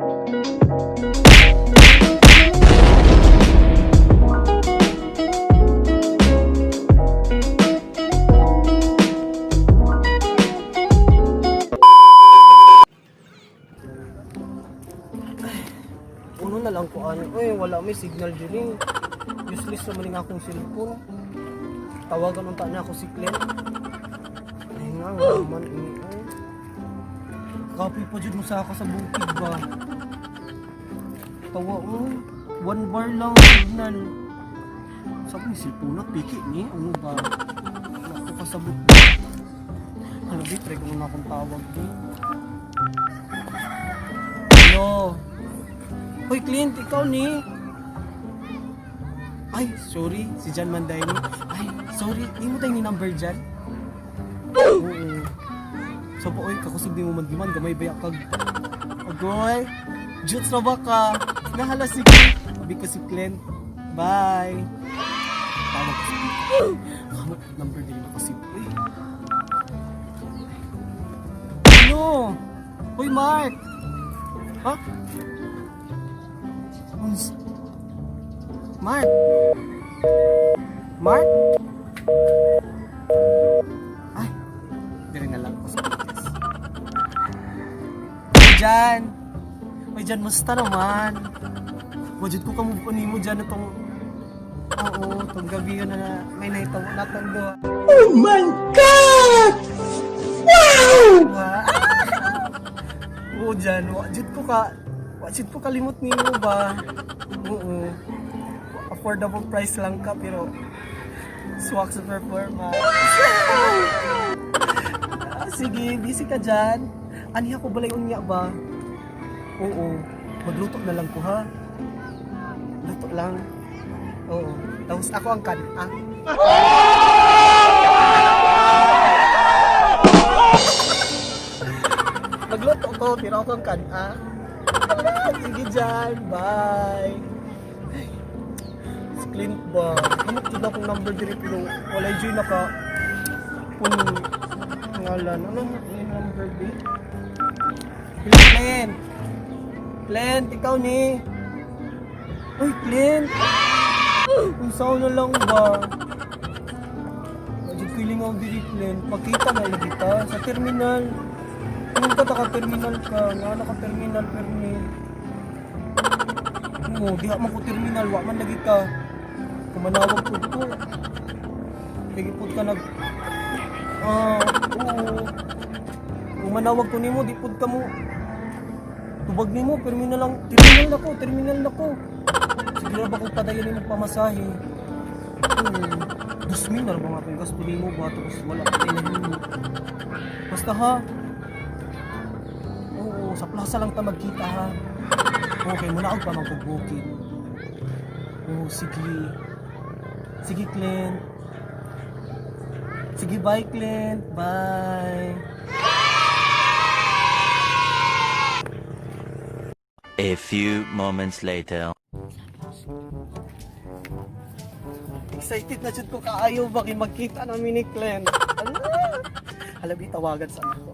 Uno na lang ko ano. Eh, wala may signal dyan eh. Useless naman yung akong cellphone. Tawagan unta na ako si Clint. Ay nga, wala man ini. Eh. Kapoy pa dyan mo sa ako sa bukid ba? Tawa mo. One bar lang ang signal. Sabi ni cellphone na, piki ni. Ano ba? Wala ko kasabot ba? Ano ba, try ko muna akong tawag di. Hello? Hoy, Clint, ikaw ni. Ay, sorry, si John Manday ni. Ay, sorry, di mo tayo ni number dyan. Oo. So po, oy, kakusog di mo man giman, gamay bayak kag. Agoy, Juts na ba ka? Nahala si Clint. Sabi ko si Clint. Bye. Tawag ko si Clint. Kamot, number din ako si Uy. Ano? Hoy, Mark! Ha? Mark! Mark? Ay, dire na lang ako sa podcast. Uy, Jan! Uy, Jan, musta naman? Wajud ko kamove on nimo dyan itong. Oo, itong gabi yun na may nahitaw natong doon. Oh my God! Wow! Oo, Jan, wajud ko kalimot nimo ba? Oo. Affordable price lang ka pero swak sa performance. Ah, sige, busy ka dyan. Ani ako balay unya ba? Oo. Magluto na lang ko ha. Luto lang. Oo. Tapos ako ang kan. Ah. Magluto ko pero ako ang kan. Ah. Sige dyan. Bye. Ay, si Clint ba? Hanap jud akong number diri pero walay jud naka pun ngalan. Ano yung number ba? Hello, Clint. Clint, ikaw ni. Uy, Clint. Unsaon na lang ba? Wajud ko lingaw diri, Clint. Pakita na lagi ta sa terminal. Kung ka taka terminal ka, nga naka terminal permi. Oo, diha man ko terminal, wa man lagi ka. Kumanawag pud ko. Lagi pud ka nag. Ah, oo. Kung manawag ko nimo, di pud ka mo. Tubag nimo, terminal lang, terminal na ko, terminal na ko. Sige ra ba kung padayon nimo pamasahe? Oo. 2,000 na ra ba nga akong gasto nimo ba tapos wala pa tayo nahimo. Basta ha. Oo, sa plaza lang ta magkita ha. Okay, muna ako pa magpag-booking. Oo, sige. Sige, Clint. Sige, bye, Clint. Bye. A few moments later. Excited na jud ko kaayo ba kay magkita namin ni Clint. Ala. Halabi tawagan sa anak ko.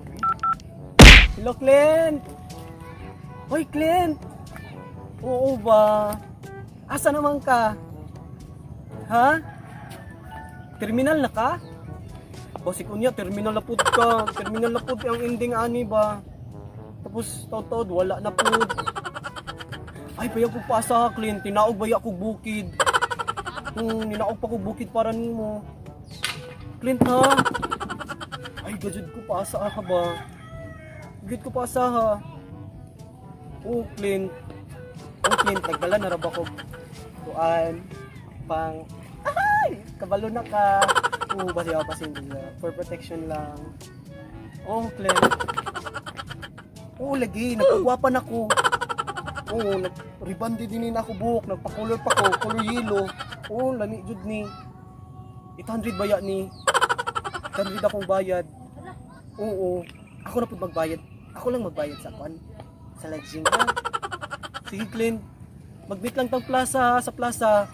Hello, Clint. Hoy, Clint. Oo ba? Asa naman ka? Ha? Terminal na ka? Basik unya, terminal na pud ka. Terminal na pud ang ending ani ba? Tapos taod-taod, wala na pud. Ay, payag ko pa sa Clint. Tinaog baya ko bukid. Ninaog pa ko bukid para nimo. Clint ha? Ay, gajud ko pa sa ha ba? Gajud ko pa sa ha. Oo, Clint. Oo, Clint, nagdala na ra ba ko kuan pang ay, kabalo na ka. Oo, basi ako pasin for protection lang. Oo, Clint. Oo, lagi, nagpagwapa na ko. Oo, nag-rebandi din ako buhok, nagpa-color pa ko, color yellow. Oo, lami jud ni. 800 baya ni. 800 akong bayad. Oo, ako na pud magbayad. Ako lang magbayad sa kwan. Sa lodging ha. Sige, Clint. Mag-meet lang tang plaza, ha, sa plaza.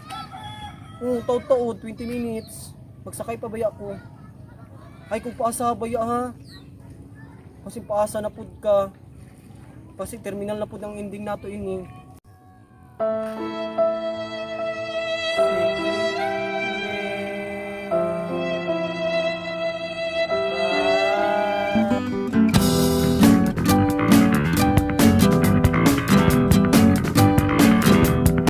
Oo, taod-taod, 20 minutes. Magsakay pa baya ko. Ay, kung paasa baya ha. Kasi paasa na pud ka. Kasi terminal na pud ang ending nato ini.